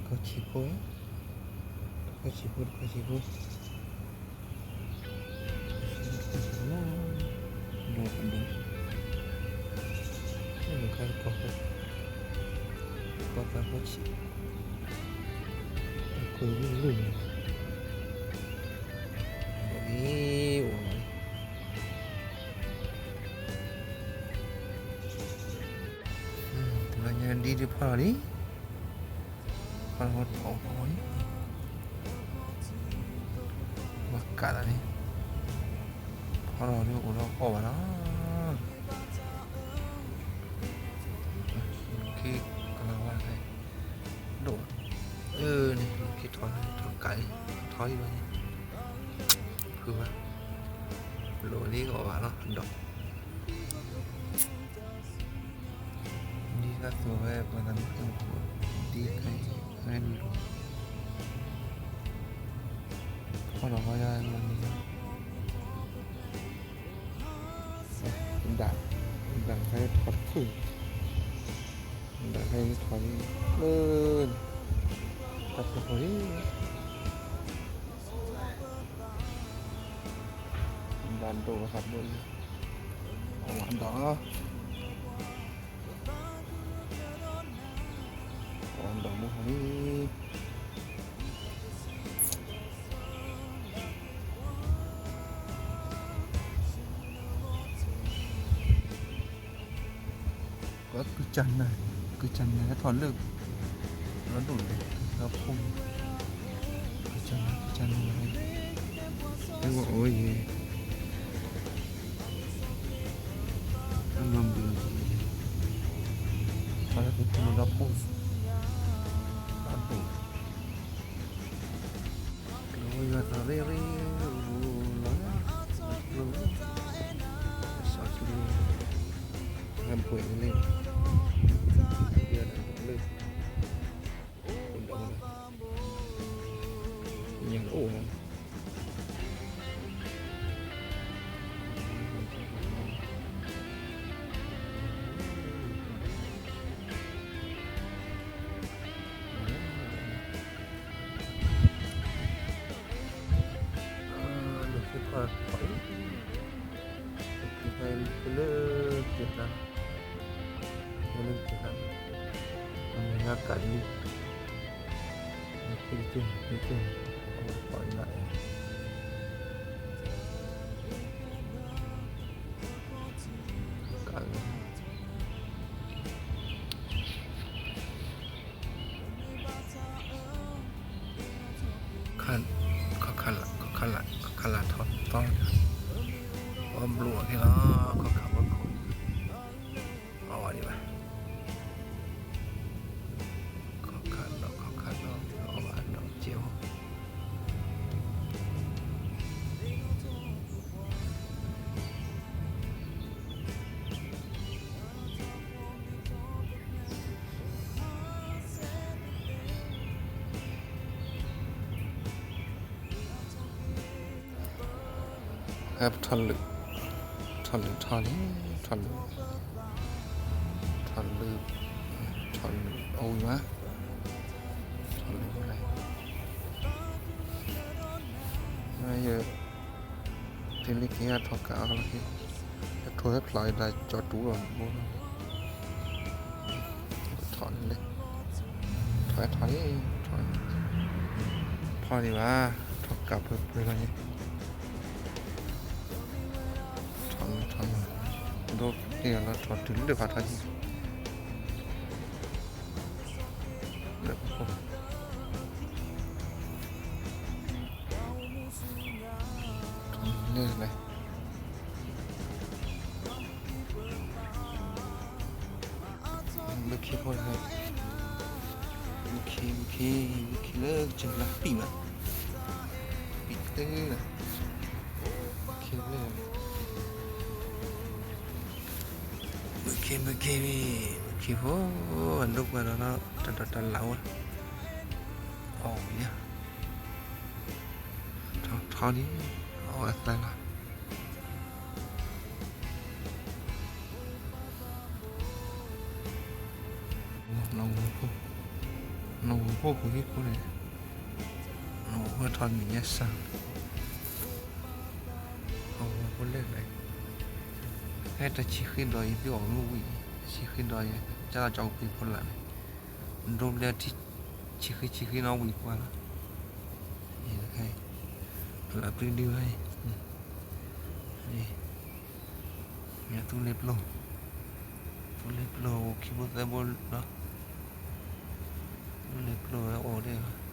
ခီဆံးဖိ, တခီဆံးဖိ, တခီဆံးဖိ, တခီဆံးဖိ, ဒိၣ်ဒိၣ်, တခီတခီဖိ, တခီတခီဆံး, တခီလၢလၢန့ၣ်, အိၣ်လီၤလံ, အိၣ်လီၤလံ. လၢညါဒ်ဒ်ဖီလီၤလံ, ဖီလီၤထီၣ်ဖီလီၤလံ, ဘၣ်ကးတၢ်န့ၣ်, ဖီလီၤဒ်အိၣ်ဒီးအီၣ်ဘၣ်လီၤ. ခ့ကလၤဝါတခါ, ဒိၣ်, အၢန့ၣ် ခ့ထီၣ်န့ၣ် ထီၣ်ကးန့ၣ်, ထီၣ်လံဘၣ်န့ၣ်, ဖုဘၣ်, လိၣ်လံအီၣ်ဘၣ်လီၤ ဒီး ဒ်တၢ်သိၣ်ဝဲ ပှၤသးမုၣ်ကဲမူ, ဒ်ခဲအံၤ ခဲအံၤဒ်လီၤ, ဖီလီၤဝဲယါလီၤန့ၣ်, ဒၣ်, ဒၣ်ခဲအံၤထီၣ်တဖု, ဒၣ်ခဲအံၤထီၣ်လံ, လၢ, တၢ်ဖီခိၣ်လံ, ဒၣ်ဒိၣ်ဝဲသးဘိလံ, အဝဲဒီး အဝဲဒီးမူဟီလံ, ကကစၢ်နၤ, ကစၢ်နၤဟဲထီၣ်လၢ, လီၤဒိၣ်န့ၣ် လီၤဖိန့ၣ်, ကစၢ်နၤ ကစၢ်နၤ, ဟဲဝဲအိၣ်ယဲ, အမၤဘုး, အလၢကဖိလီၤဖိ, လီၤဒိၣ် ကလီၤယွၤသးရ့ရ့, လီၤ, လီၤ, စီၤကလံၤ, ဟဲဘှဲးလံ, ယွၤဒၣ်လၢ, အိၣ်ဒီး, ညၣ်အိၣ်ဧါ. လၢခံဖီၣ်, လၢခံဖီၣ်လၢက့ၤသး, လၢက့ၤသး, အမ့ၢ်လၢကးလံ, လၢခံတက့ၢ်, ခံတက့ၢ်, အဝဲဖီၣ်လၢအဲ ကးလံ, ခီၣ်ခးလၢ်, ခီၣ်ခးလၢ်, ခီၣ်ခးလၢ်ထီၣ်သီ, အီဘျိအီၤခဲလီၤ, ခီၣ်ခးဝဲခိၣ်, အီၣ်ဘၣ်ဒံးဘၣ်, ခီၣ်ခးဒီး ခီၣ်ခးဒီး အီၣ်ဘၣ်ဒီးကဲအီၤ ဟဲပထီၣ်လုၢ်, ထီၣ်လုၢ်ထီၣ်လံ, ထီၣ်လုၢ်, ထီၣ်လုၢ်, ထီၣ်လုၢ်အဝံၤမး, ထီၣ်လုၢ်မး, ယ တလံက့ၤထီၣ်ကးအီၤလီၤက့ၤ, အထိၣ်ဟဲဖျိးဒၣ်ကၠီၤတူၢ်လီၤဘိ, ထီၣ်န့ၣ်လဲၣ်, ထီၣ်ထီၣ်န့ၣ်, ထီၣ်န့ၣ်, ဖီန့ၣ်ဘၣ်, ထီၣ်ကးပှဲၤပှဲၤလီၤန့ၣ်, ထီၣ်န့ၣ်ထီၣ်န့ၣ်, ဒိးက့ၤလီၤထီၣ်တုၤလၢဖးထီၣ်ကံၢ် လၢပဖိ လၢလဲၣ်, ဘုခ့ဖိတခါ, ဘုခ့ ဘုခ့, ဘုခ့လၢကစၢၢ်လၢပံာ်မး, ပံာ်တလၢ, ဘုခ့လၢ ဘုခ့ ဘုခ့, ဘုခ့ဖိ, အဒိၣ်ပှၢ်ဒီး တၢ်ဒိးတၢ်လၢ်ဝဲ, အီၣ်ဝံၤလံ, ထီထီလံ, အီၣ်ဝဲသၢလီၤ, နီၢ်မူဖိ, နဝဲၢ်ဖိဃိဟံၣ်ဖိန့ၣ်, နဝဲၢ်ဖိထီၣ်မံၤညါစၢ်, အဝဲၢ်ဖိလဲၣ်လဲၣ်, ဖဲတဆံဃ့ဒီးအံၤ သုအီၣ်မ့ၢ်ဝံၤ, တဆံဃ့ဒီးအံၤ ကၢ်လီၤကၠီကပံၤဖိလၢ်န့ၣ်, ဒိဘျဲထံ ဆံဃ့ဆံဃ့နီၣ်ဝံၤပှၢ်လီၤ, အံၤတခါအံၤ, အလၢပျံၤဒုးဝဲအံၤ, အံၤ မ့ၢ်သူလ့ၤပျိၢ်, သူလ့ၤပျိၢ်အိၣ်ခံဘိသၢဘိလီၤ, သူလ့ၤပျိၢ်ဝဲအိၣ်ဒၣ်